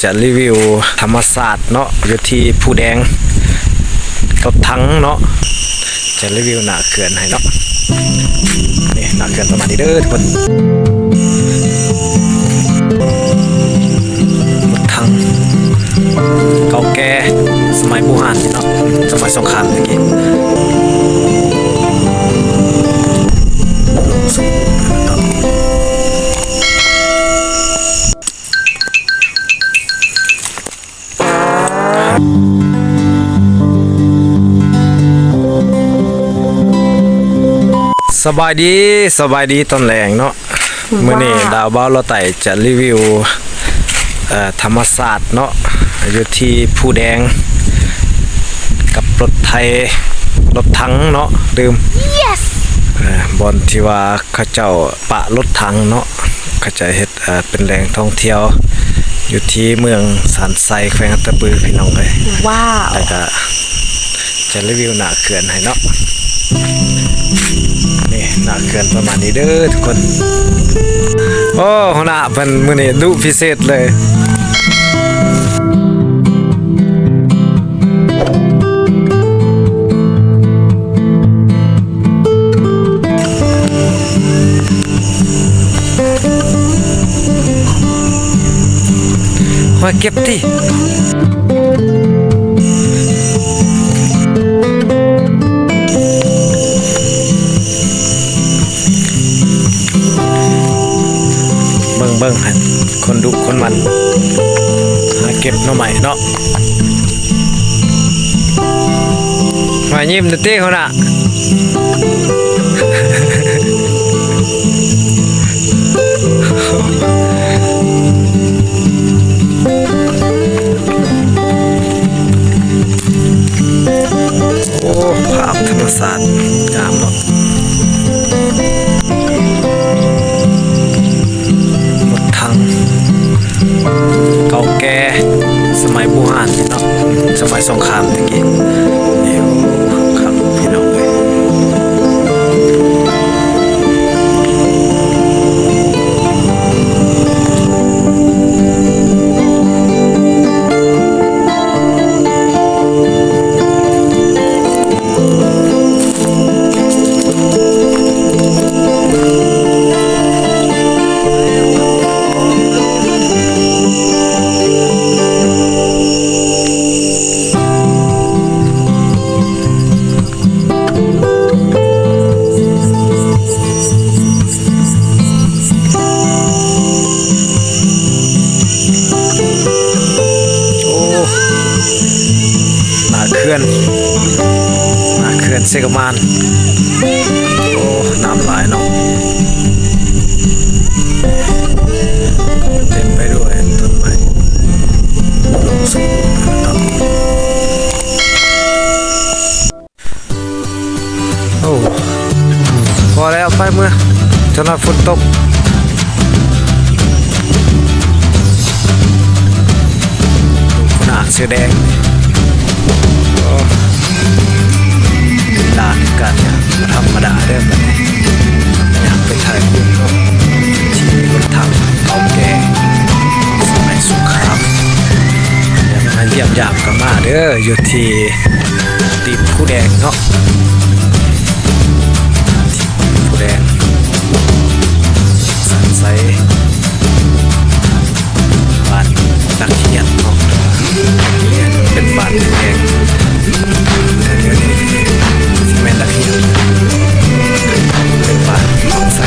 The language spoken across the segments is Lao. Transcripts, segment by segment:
ຈະຣີວິວທຳມະຊາດເນາະ ຢູ່ທີ່ພູແດງ ລົດຖັງເນາະ ຈະຣີວິວໜ້າເຂື່ອນໃຫ້ເນາະ. ນີ້ໜ້າເຂື່ອນປະມານນີ້ເດີທຸກຄົນ. ລົດຖັງເກົ່າແກ່ສະໄໝບູຮານເນາະ ສະໄໝສົງຄາມຕະກີ້. ສະບາຍດີ ສະບາຍດີຕອນແລງເນາະ. ມື້ນີ້ ວ້າວ ດາວບ່າວເລາະໃຕ້ຈະຣີວິວ ເອີ ທຳມະຊາດເນາະ ຢູ່ທີ່ພູແດງ ກັບລົດໄຖ ລົດຖັງເນາະ ດື່ມ ເອີ ບ່ອນທີ່ວ່າເຂົາເຈົ້າປະລົດຖັງເນາະ ເຂົາເຈົ້າເຮັດ ເປັນແຫຼ່ງທ່ອງທ່ຽວຢູ່ທີ່ເມືອງສານໄຊ ແຂວງອັດຕະປື ພີ່ນ້ອງເອີຍ. ວ້າວ ແລ້ວກະຈະຣີວິວໜ້າເຂື່ອນໃຫ້ເນາະ. ນີ້ໜ້າເຂື່ອນປະມານນີ້ເດີທຸກຄົນ. ໂອ້ ຫົວໜ້າເພິ່ນມື້ນີ້ດຸພິເສດເລີຍ. ຫອຍເກັບຕິ ເບິ່ງໆ ໃຫ້ຄົນດຸຄົນໝັ່ນ ຫາເກັບໜໍ່ໄມ້ເນາະ. ມາຍິ້ມແດ່ຕິຫົວໜ້າ. ໂອ້ ພາບທຳມະຊາດງາມເນາະ. ລົດຖັງເກົ່າແກ່ສະໄໝບູຮານເນາະ ສະໄໝສົງຄາມຕະກີ້. ນີ້ຄັກພີ່ນ້ອງເອີຍ. ໂອ້ ໜ້າເຂື່ອນ ໜ້າເຂື່ອນເຊກະມານ. ໂອ້ ນ້ຳຫຼາຍເນາະ ເຕັມໄປດ້ວຍຕົ້ນໄມ້ ອຸດົມສົມບູນເນາະ. ໂອ້ ພໍແລ້ວ ໄປເມືອ ຈັກໜ້ອຍຝົນຕົກ. ໂອ້ ໜ້າເສືອແດງ ໂອ້ ເວລາໃນການຍ່າງບໍ່ທຳມະດາເດີບັດນີ້ ຍ່າງໄປຖ່າຍຮູບເນາະ ທີ່ລົດຖັງເກົ່າແກ່ສະໄໝສົງຄາມ. ຢາກມາຢ້ຽມຢາມກໍມາເດີ ຢູ່ທີ່ ຕີນພູແດງເນາະ ພູແດງ ສານໄຊ ບ້ານຕາກຮຽນເນາະ ເປັນບ້ານແດງ ແຖວນີ້ຊິແມ່ນຕາກຮຽນ ເປັນບ້ານສານໄຊ.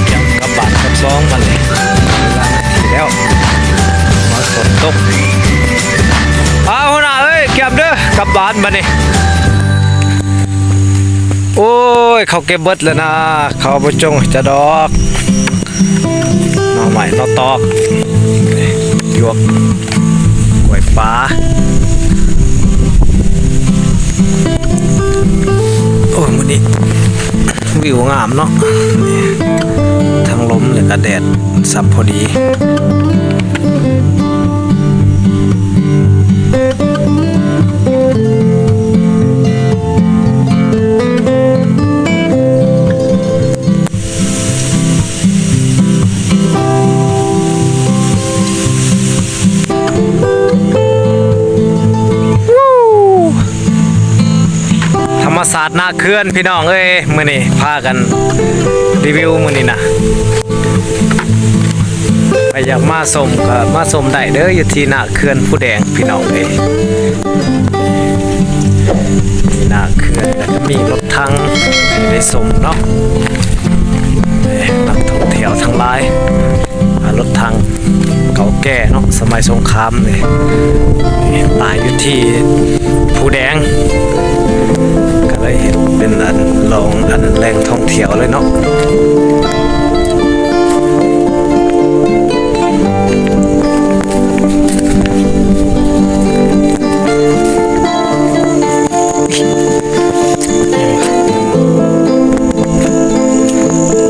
ຕຽມກັບບ້ານກັບຊ່ອງມັນເລີຍ ເວລາທີ່ແລ້ວ ມາຝົນຕົກ. ອ້າວ ຫົວໜ້າເອີຍ ກຽມເດີ ກັບບ້ານບັດນີ້. ໂອ້ຍ ເຂົາເກັບເບິດແລ້ວນະ ເຂົາບໍ່ຈົ່ງໃຫ້ເຈົ້າດອກ. ໜໍ່ໄມ້ ໜໍ່ຕອກ ຫຍວກ ກ້ວຍປ່າ. ວິວງາມເນາະ ທັງລົມ ແລ້ວກະແດດສັບພໍດີ. ທຳມະຊາດນາເຂື່ອນພີ່ນ້ອງເອີຍ ມື້ນີ້ພາກັນຣີວິວມື້ນີ້ນະ. ໃຜຢາກມາຊົມກໍມາຊົມໄດ້ເດີ ຢູ່ທີ່ນາເຂື່ອນພູແດງພີ່ນ້ອງເອີຍ. ມີນາເຂື່ອນ ແລ້ວກໍມີລົດຖັງໃຫ້ໄດ້ຊົມເນາະ. ເອີ ນັກທ່ອງທ່ຽວທັງຫຼາຍ ອາ ລົດຖັງເກົ່າແກ່ເນາະ ສະໄໝສົງຄາມນີ້ ນີ້ຕາຍຢູ່ທີ່ພູແດງ ກໍເລີຍເຮັດເປັນອັນ ລອງອັນ ແຫຼ່ງທ່ອງທ່ຽວເລີຍເນາະ.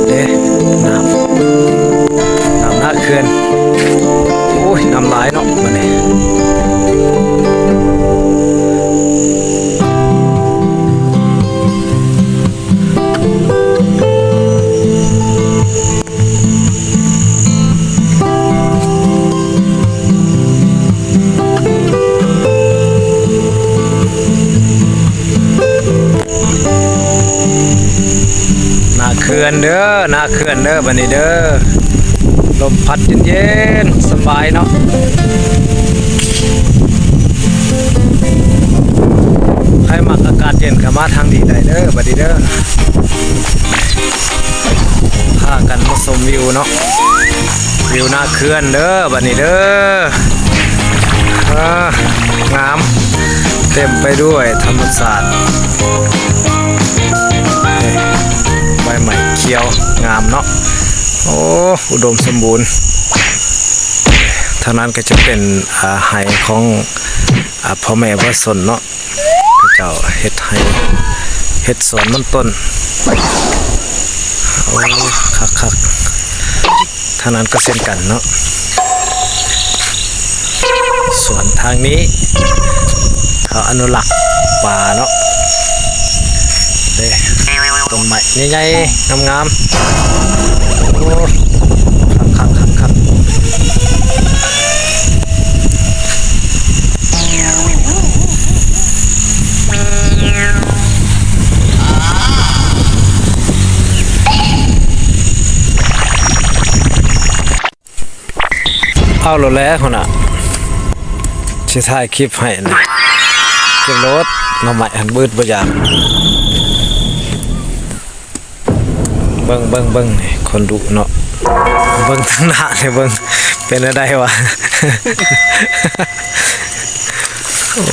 ເດ້ ນ້ຳ ນ້ຳນາເຂື່ອນ ໂອ້ຍ ນ້ຳຫຼາຍເນາະ ບາດນີ້. ນາເຂື່ອນເດີ ນາເຂື່ອນເດີ ບາດນີ້ເດີ ລົມພັດເຢັນໆ ສະບາຍເນາະ. ໃຜມັກອາກາດເຢັນກໍມາທາງນີ້ໄດ້ເດີ ບາດນີ້ເດີ. ພາກັນມາຊົມວິວເນາະ ວິວນາເຂື່ອນເດີ ບາດນີ້ເດີ. ເອີ ງາມ ເຕັມໄປດ້ວຍທຳມະຊາດ ໃບໄມ້ຂຽວງາມເນາະ. ໂອ້ ອຸດົມສົມບູນ. ທາງນັ້ນກໍຈະເປັນ ອາ ໄຮ່ຂອງ ອາ ພໍ່ແມ່ປະຊາຊົນເນາະ. ເຂົາເຈົ້າເຮັດໄຮ່ ເຮັດສວນມັນຕົ້ນ. ໂອ້ ຄັກໆ. ທາງນັ້ນກໍເຊັ່ນກັນເນາະ. ສວນທາງນີ້ ເຂົາອະນຸລັກປາເນາະ. ເດ້ ຕົ້ນໄມ້ໃຫຍ່ໆ ງາມໆ. ໂອ້ ຄັກໆໆໆ. ເອົາໂລດແຫຼະຫົວໜ້າ ຊິຖ່າຍຄລິບໃຫ້ນະ. ເກັບໂລດ ໜໍ່ໄມ້ຫັ້ນ ບຶດບໍ່ຢາກ. ເບິ່ງ ເບິ່ງ ເບິ່ງ ຄົນດຸເນາະ. ເບິ່ງທາງໜ້ານີ້ ເບິ່ງ ເປັນແນວໃດວະ? ໂອ້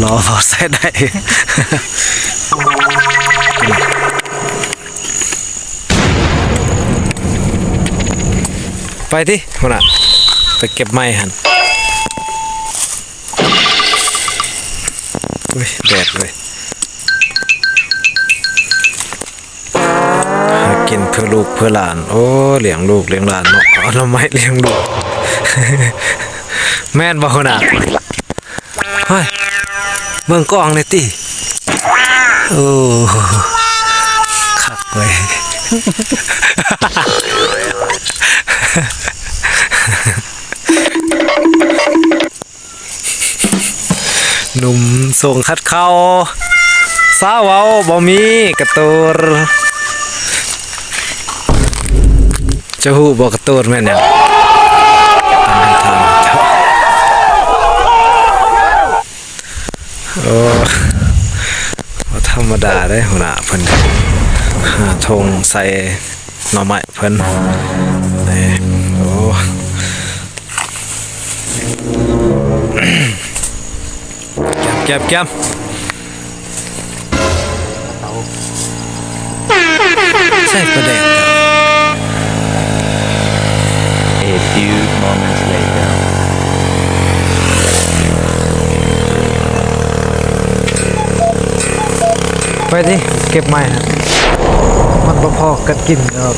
ລໍພໍໃຊ້ໄດ້. ໄປຕິ ພຸ້ນນະ ໄປເກັບໄມ້ຫັ້ນ. ໂອ້ຍ ແດດເວີຍ. ຫາກິນເພື່ອລູກເພື່ອຫຼານ. ໂອ້ ລ້ຽງລູກລ້ຽງຫຼານເນາະ ເອົາໜໍ່ໄມ້ລ້ຽງລູກ. ແມ່ນບໍ່ ຫົວໜ້າ? ເຮີ້ຍ ເບິ່ງກ້ອງແດ່ຕິ. ໂອ້ ຄັກເວີຍ. ໜຸ່ມສົ່ງຂັດເຂົ້າ ສາວເວົ້າບໍ່ມີກະຕູດ. ເຈົ້າຮູ້ບໍ່ກະຕູດແມ່ນຫຍັງ? ໂອ້ ບໍ່ທຳມະດາເດ້ ຫົວໜ້າເພິ່ນຫາຖົງໃສ່ໜໍ່ໄມ້ເພິ່ນ. ນີ້ ໂອ້ ແກມໆໆ. ໃສ່ປາແດກ. A few moments later. ໄປຕິ ເກັບໄມ້ຫັ້ນ. ມັນບໍ່ພໍກັນກິນດອກ.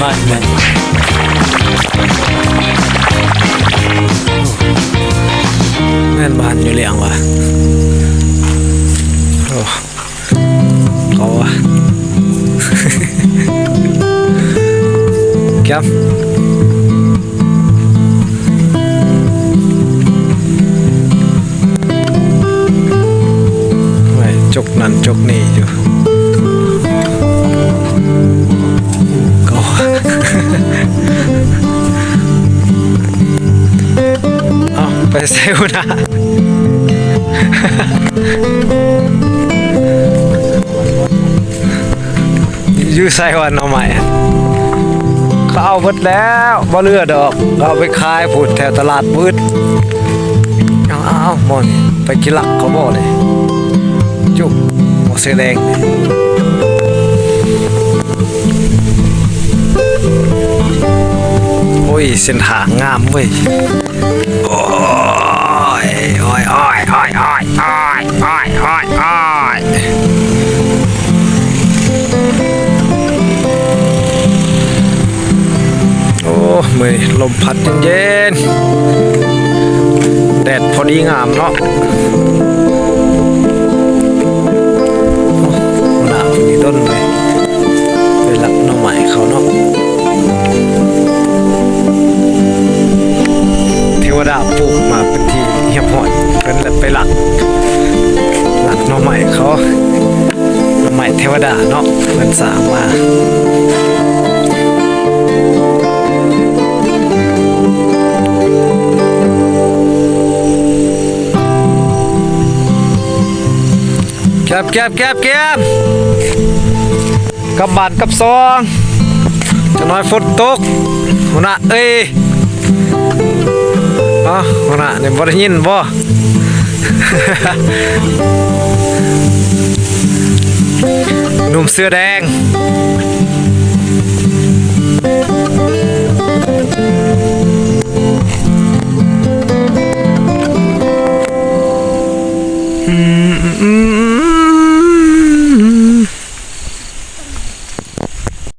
ນ້ອຍແມ່ນ ແມ່ນບ້ານຢູ່ລ້ຽງວ່າ ໂອ້ ເຂົາວ່າ ແກ້ມ ໂອ້ຍ ຈົກນັ້ນຈົກນີ້ຢູ່ ກໍ ເອົ້າ ໄປໃສຫົວໜ້າ? ຢູ່ໃສວະໜໍ່ໄມ້? ເຂົາເອົາເບິດແລ້ວ ບໍ່ເຫຼືອດອກ ເຂົາເອົາໄປຂາຍພຸ້ນແຖວຕະຫຼາດມືດ. ເອົາໆໆ ໝໍ່ນີ້ໄປກິນລັກເຂົາບໍ່ນີ້? ຈຸ ໝໍ່ເສືອແດງນີ້. ໂອ້ຍ ເສັ້ນທາງງາມເວີຍ. ໂອ້ຍ ໂອ້ຍ ໂອ້ຍ ໂອ້ ມື້ນີ້ລົມພັດເຢັນໆ ແດດພໍດີງາມເນາະ. ຫົວໜ້າເພິ່ນນີ້ດົນເລີຍ ໄປລັກໜໍ່ໄມ້ເຂົາເນາະ. ເທວະດາປູກມາເປັນທີ່ຮຽບຮ້ອຍ ເພິ່ນລະໄປລັກ ລັກໜໍ່ໄມ້ເຂົາ ໜໍ່ໄມ້ເທວະດາເນາະ ເພິ່ນສ້າງມາ. ແກບ ແກບ ແກບ ແກບ ກັບບ້ານກັບຊ່ອງ ຈັກໜ້ອຍຝົນຕົກ ຫົວໜ້າເອີຍ. ເອົ້າ ຫົວໜ້ານີ້ບໍ່ໄດ້ຍິນບໍ່? ໜຸ່ມເສືອແດງ. ອືມ ອືມ ອືມ.